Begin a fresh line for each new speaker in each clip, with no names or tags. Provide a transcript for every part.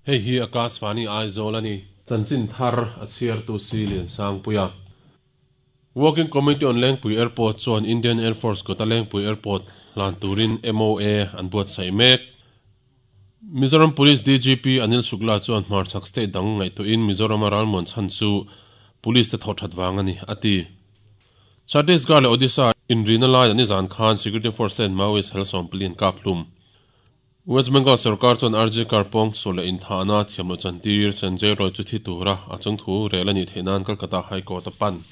Hei hi Akashvani Aizawl a ni. Chanchin thar a chhiartu si Liansangpuia. Working Committee on Lengpui Airport chuan Indian Air Force kawta Lengpui Airport hlan turin MOA an buatsaih mek. Mizoram Police DGP Anil Shukla chuan hmarchhak state dang ngaihtuahin Mizorama ralmuan chhan chu Police te thawh that vang a ni, a ti. Chhattisgarh leh Odisha inrina laiah nizan khan Security Force ten Maoist hel sawmpali an kap hlum. West Bengal sorkar chuan RG Kar pawng sual leh inthahna thiam loh chantir Sanjay Roy chu thi tura a chungthu rel a nih theih nan Calcutta High Court a pan.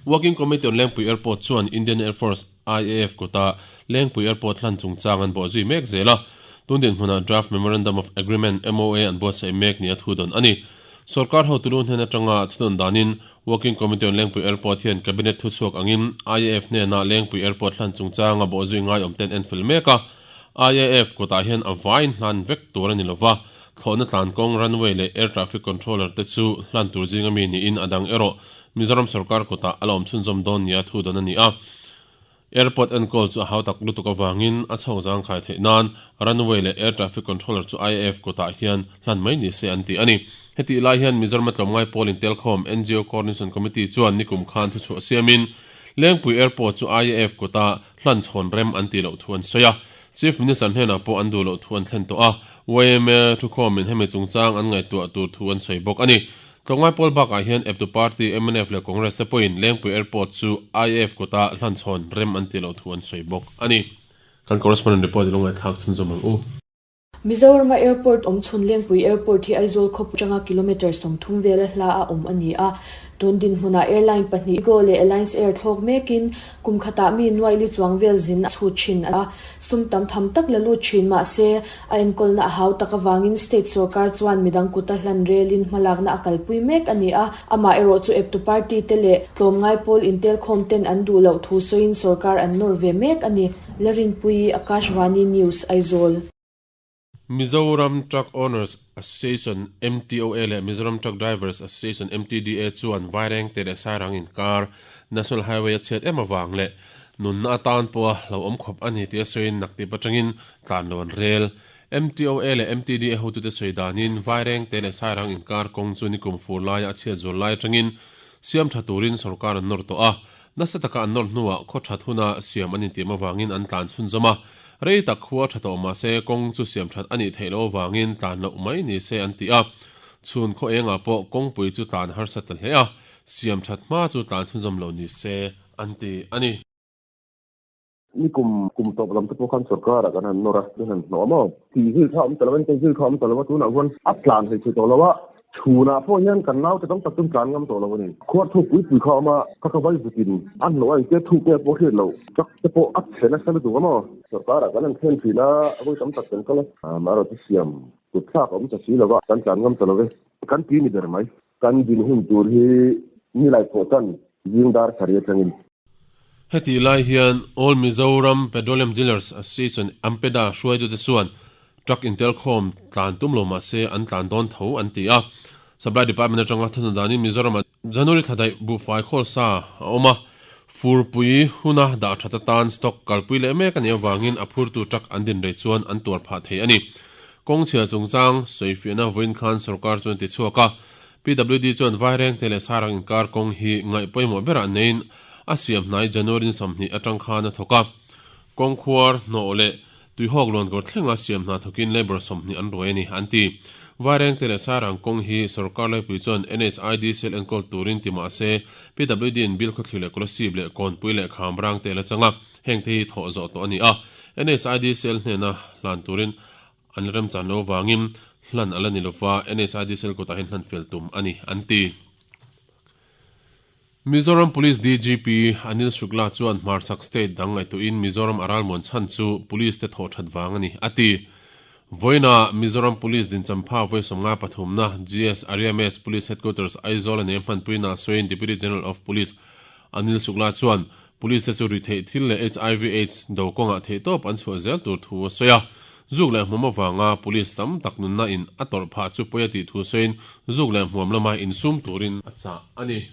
Working Committee on Lengpui Airport chuan Indian Air Force, IAF, kuta Lengpui Airport hlan chungchang an bawhzui mek zel a, tun dinhmunah Draft Memorandum of Agreement, MOA, an buatsaih mek nia thu dawn a ni. Sorkar hotulu hnen atanga thudawn danin Working Committee on Lengpui Airport hian Cabinet thuchhuak angin IAF hnena Lengpui Airport hlan chungchanga bawhzui ngaiawm ten en fel mek a. IAF kutah hian a vain hlan vek tur a ni lova, thlawhna tlankawng, runway leh air traffic controller te chu hlan tur zinga mi niin a dang erawh Mizoram sorkar kutah a la awm chhunzawm dawn nia thu dawn a ni a. Airport enkawl chu a hau tak lutuk avangin a chhawk zangkhai theih nan runway leh air traffic controller chu IAF kutah hian hlan mai ni se an ti a ni. Hetih lai hian Mizorama tlawmngai pawl intelkhawm NGO Coordination Committee chuan nikum khan thuchhuah siamin Lengpui Airport chu IAF kuta hlan chhawn rem an tih loh thu an sawi a. Chief Minister hnenah pawh an duh loh thu an thlen tawh a, yma thukhawmin hemi chungchang an ngaihtuah tur thu an sawi bawk a ni. Tlawmngai pawl bakah hian eptu party mnf leh Congress te pawhin Lengpui Airport chu IAF kuta hlanchhawn rem an tih loh thu an sawi bawk a ni. Kan correspondent report i lo ngaihthlak chhunzawm ang u.
Mizorama airport awm chhun Lengpui Airport hi Aizawl khawp atanga kilometre 30 vela hla a awm a ni a. Tun dinhmunah airline pahnih Igo leh Alliance Air thlawk mekin kum khatah mi nuai li chuang vel zin a chhut thin a. Sum tam tham tak la lut thin mah se, a enkawlna a hau tak avangin state sorkar chuan midang kuta hlan relin hmalakna a kalpui mek a ni a, amaherawh chu eptu party te leh tlawmngai pawl intelkhawm ten an duh loh thu sawiin sorkar an nawr ve mek a ni. Larinpuii, Akashvani News, Aizawl.
Mizoram Truck Owners Association, MTOA, leh Mizoram Truck Drivers Association, MTDA, chuan Vairengte leh Sairang inkar National Highway a chhiat em avang leh nunna atan pawha lo awm khawp a ni tih a sawiin naktip atangin tlan lo an rel. MTOA leh MTDA hotute sawi danin Vairengte leh Sairang inkar kawng chu nikum fur laia a chhiat zual lai atangin siam tha turin sorkar an nawr tawh a, Nasa taka an nawr hnuah khaw that huna siam an intiam avangin an tlan chhunzawm a, rei tak khua tha tawh mah se kawng chu siam that a nih theih loh avangin tlan loh mai ni se an ti a. Chhun khaw engah pawh kawngpui chu tlan harsa ta hle a, siam that hma chu tlan chhunzawm loh ni se an ti a ni.
Nikum kum tawp lam te pawh khan sorkar ah kan han nawr a, kan han hnawh a maw? Tih zui kha a awm ta lo a, enkawl zui kha a awm ta lo a, tunah chuan a tlan thei thei tawh lo a, chhunah pawh hian kan naute tam tak chu an tlan ngam tawh lo a ni. Khuar thuk pui pui kha a awm a, ka ka vai vutin a hnawh a engtia thuk nge pawh hriat loh, truck te pawh a chhe nasa lutuk a maw? Sorkar ah kan han thlen thin a, vawi tam tak kan kal a, amaherawhchu siam kut thlak a awm ta si lo a, kan tlan ngam ta lo ve. Kan ti ni ber mai. Kan din hun tur hi nilai pawh tan zing dar sarih atangin.
Hetih lai hian All Mizoram Petroleum Dealers Association, AMPEDA, hruaitute chuan truck intelkhawm tlan tum lo mah se an tlan dawn tho an ti a. Supply Department atanga thunun danin Mizoramah January thla daih buhfai khawl sa a awm a, furpui huna dah that atan stock kalpui leh mek a nih avangin a phurtu truck an din rei chuan an tuar phah thei a ni. Kawngchhia chungchang sawifiahna vawiin khan sorkar chuan ti chhuak a, PWD chuan Vairengte leh Sarang inkar kawng hi ngaih pawimawh berah neiin a siam hnai January ni 20 atang khan a thawk a. Kawng khuar, hnawh leh tuihawk luankawr thlenga siam hna thawkin labour 20 an ruai a ni, an ti. Vairengte leh Sarang kawng hi sorkar laipui chuan NHID cell enkawl turin ti mah se, PWD in Bilkhawthlir leh Kolasib leh Kawnpui leh Khamrang te la chang a, hengte hi thawh zawh tawh a ni a. NHID cell hnena hlan turin An la remchan lo avangin hlan a la ni lova, NHID cell kutah hian hlan fel tum a ni, an ti. Mizoram Police DGP Anil Shukla chuan hmarchhak state dang ngaihtuahin Mizoram a ralmuan chhan chu Police te thawh that vang a ni, a ti. Vawiinah Mizoram Police dinchampha vawi 53 na GS Arya Mess Police Headquarters Aizawl a nei hmanpuina sawiin Deputy General of Police Anil Shukla chuan Police te chu ruihtheih thil leh hiv aids do kawngah theihtawp an chhuah zel tur thu a sawi a. Zuk leh hmuam avanga police tam tak nunna in a tawrh phah chu pawi a tih thu sawiin zuk leh hmuam lama insum turin a chah a ni.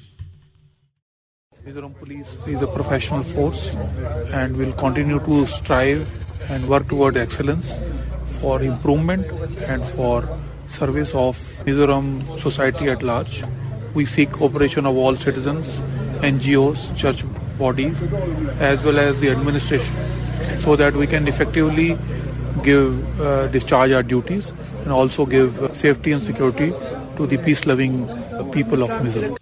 Mizoram Police is a professional force and will continue to strive and work toward excellence for improvement and for service of Mizoram society at large. We seek cooperation of all citizens, NGOs, church bodies, as well as the administration, so that we can effectively give uh, discharge our duties and also give uh, safety and security to the peace-loving people of Mizoram.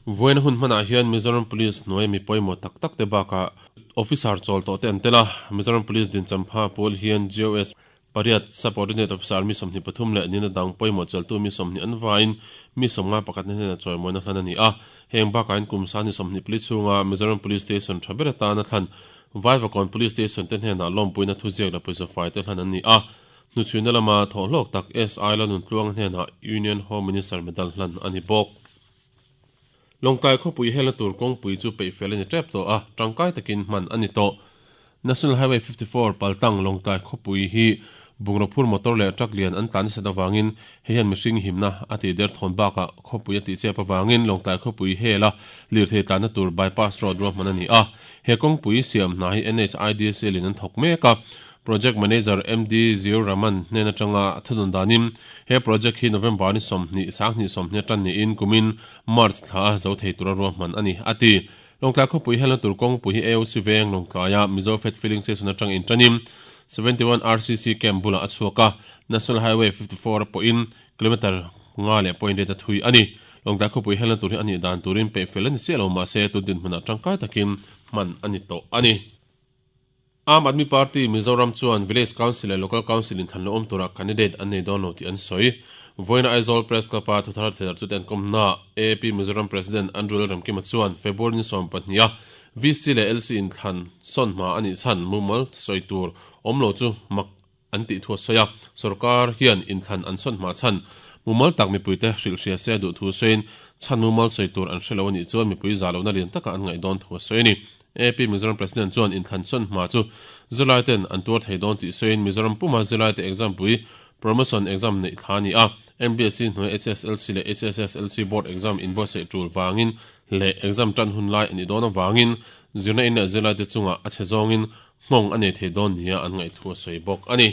Vawiina hun hmanah hian Mizoram Police hnuaia mi pawimawh tak tak te bakah Officer chawl tawh te an tel a, Mizoram Police dinchampha pawl hian GOS pariat, Subordinate Officer mi 23 leh nina dang pawimawh cheltu mi 20 an vaiin mi 50 pakhatna hnena chawimawina hlan a ni a. Heng bakah hian kum sani 24 chhunga Mizoram Police Station tha ber atana thlan Vaivakawn Police Station te hnenah lawmpuina thuziak leh pawisa fai te hlan an ni a. Hnuchhuina lama thawhhlawk tak SI Lalnuntluanga hnenah Union Home Minister Medal hlan a ni bawk. Lawngtlai khawpui helna tur kawngpui chu peih fel a ni tep tawh a, tangkai takin hman a ni tawh. National Highway 54 paltlang Lawngtlai khawpui hi bungraw phur motor leh truck lian an tlan nasat avangin hei hian mihring himna a tih der thawn bakah khawpui a tihchep avangin Lawngtlai khawpui hela lirthei tlanna tur bypass road ruahman a ni a. He kawngpui siam hna hi NHIDCL in an thawk mek a. Project Manager MD Ziur Rahman hnen atanga thunun danin he project hi November ni 20, 2020 atan niin kumin March thla a zo thei tura ruahman a ni, a ti. Lawngtlai khawpui helna tur kawngpui hi AOC veng Lawngtlaia Mizo Fat Filling Station atang intanin 71 RCC Camp bulah a chhuak a, National Highway 54 a pawhin kilometre nga leh point riat a thui a ni. Lawngtlai khawpui helna tur hi a nih dan turin peih fel a ni chiah lo mahse tun dinhmunah tangkai takin hman a ni tawh a ni. Aam Aadmi Party, Mizoram chuan Village Council leh Local Council inthlan lo awm tura candidate an nei dawn lo tih an sawi. Vawiina Aizawl Press Club-a thuthar theidartute an kawmnaah AAP Mizoram President Andrew Lalramkima chuan February ni 12 a VC leh LC inthlan sawn hma a nih chhan mumal sawi tur awm lo chu mak an tih thu a sawi a. Sorkar hian inthlan an sawn hma chhan mumal tak mipuite hrilh hria se a duh thu sawiin chhan mumal sawi tur an hre lo a nih chuan mipui zah lohna lian taka an ngaih dawn thu a sawi a ni. AP Mizoram President chuan inthlan sawn hma chu zirlai ten an tuar thei dawn tih sawiin Mizoram puma zirlai te exam pui Promotion exam neih thla a ni a. MBSE hnuai HSLC leh HSSLC board exam inbuatsaih tul vangin leh exam tan hun lai a nih dawn avangin zirna in leh zirlai te chungah a chhe zawngin nghawng a nei thei dawn nia an ngaih thu a sawi bawk a ni.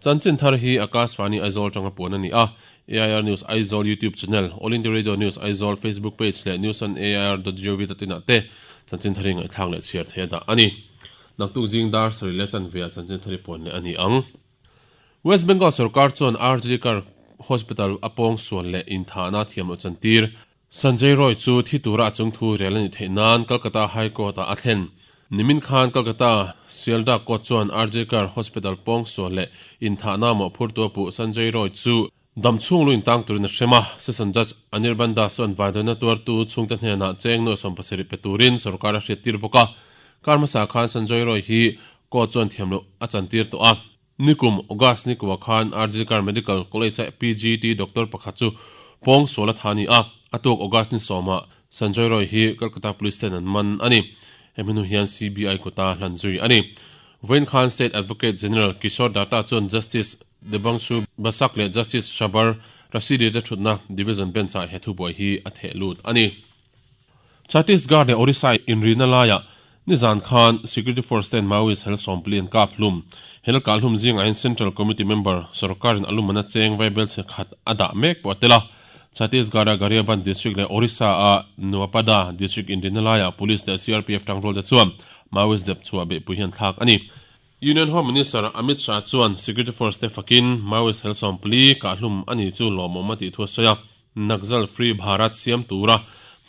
Chanchin thar hi Akashvani Aizawl tanga puan a ni a, AIR News Aizawl YouTube channel, All India Radio News Aizawl Facebook page leh news on air dot gov dot in ah te chanchin thar hi ngaihthlak leh chhiar thei a dah a ni. Naktuk zing dar sarih leh chanve ah chanchin thar hi puan leh a ni ang. West Bengal sorkar chuan RG Kar Hospital a pawng sual leh inthahna thiam loh chantir Sanjay Roy chu thi tura a chungthu rel a nih theih nan Calcutta High Court-ah a thlen. Nimin khan Calcutta Sealdah Court chuan RG Kar Hospital pawngsual leh inthahna mawhphurtu a puh Sanjay Roy chu dam chhung lu intang turin a hrem a. Session Judge Anirban Das chuan vaidaina tuartu chhungte hnenah cheng nuai 70 pe turin sorkar a hriattir bawk a. Kar hmasa khan Sanjay Roy hi court chuan thiam loh a chantir tawh a. Nikum August ni kuah khan RG Kar Medical College-a PGT doctor pakhat chu pawngsual a tha a ni a, a tuk August ni sawmah Sanjoy Roy hi Kolkata Police ten an man a ni. Hemi hnu hian CBI kuta hlan zui a ni. Vawiin khan State Advocate General Kishore Datta chuan Justice Debangshu Basak leh Justice Shabar Rashidi te thutna Division Bench-ah he thubuai hi a theh lut a ni. Chhattisgarh leh Orissa inrina laiah nizan khan Security Force ten Maoist hel sawmpali an kap hlum. Hel kalhlum zingah hian Central Committee member sorkarin a lumana cheng vaibel chhe khat a dah mek pawh a tel a. Chhattisgarh-a Gariaband district leh Orissa-a Nuapada district inrina laiah Police leh CRPF tangrual te chuan Maoist dep chhuah beihpui hi an thlak a ni. Union Home Minister Amit Shah chuan Security Force te fakin Maoist hel sawmpali kahhlum a ni chu lawmawm a tih thu a sawi a. Naxal Free Bharat siam tura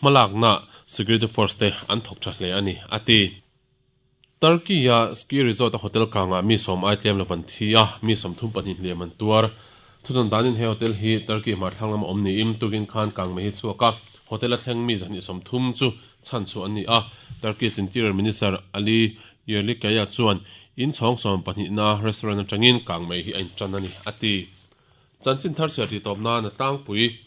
hmalakna security force te an thawk tha hle a ni, a ti. Turkey-a ski resort a hotel kangah mi sawm ai tlem lo an thi a, mi 32 hliam an tuar. Thunawn danin he hotel hi Turkey hmarthlang lama awm niin tukin khan kang mai hi chhuak a, hotel a thleng mi 130 chu chhan chhuah an ni a. Turkey's Interior Minister Ali Yerlikaya chuan in chhawng 12 na restaurant atangin kang mai hi a intan a ni, a ti. Chanchin thar chhiar tih tawp nan a tlangpui.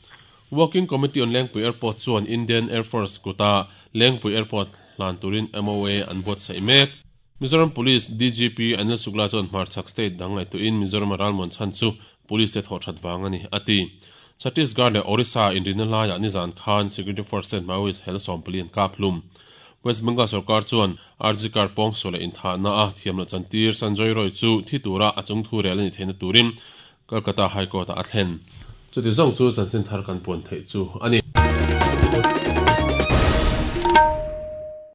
Working Committee on Lengpui Airport chuan Indian Air Force kuta Lengpui Airport hlan turin MOA an buatsaih mek. Mizoram Police DGP Anil Shukla chuan hmarchhak state dang ngaihtuahin Mizorama ralmuan chhan chu Police te thawh that vang a ni, a ti. Chhattisgarh leh Orissa inrina laiah nizan khan Security Force ten Maoist hel 40 an kap hlum. West Bengal sorkar chuan RG Kar pawngsual leh inthahna a thiam loh chantir Sanjoy Roy chu thi tura a chungthu rel a nih theihna turin Calcutta High Court-ah a thlen. Chuti zawng chu chanchin thar kan puan theih chu a ni.